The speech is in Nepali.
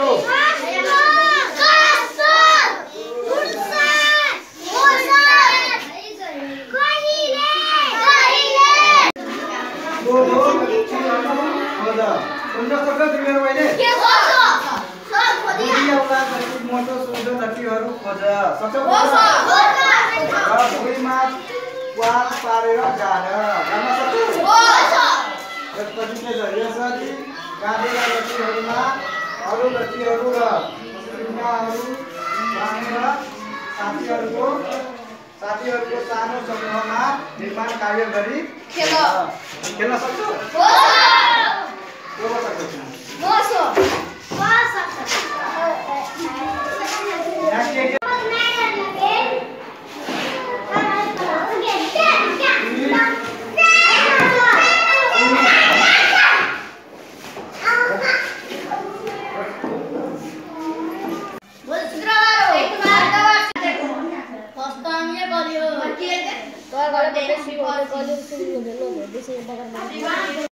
सक्यो मोटो सुन्दर धरतीहरू खोज सक्छौ भुइँमा वाल पारेर जान सक्छौ त्यसपछि के छ यसरी गाडेका गतिहरूमा अरू गतिहरू र सिक्नाहरू बाँधेर साथीहरूको सानो समूहमा निर्माण कार्य गरी खेल्न सक्छौ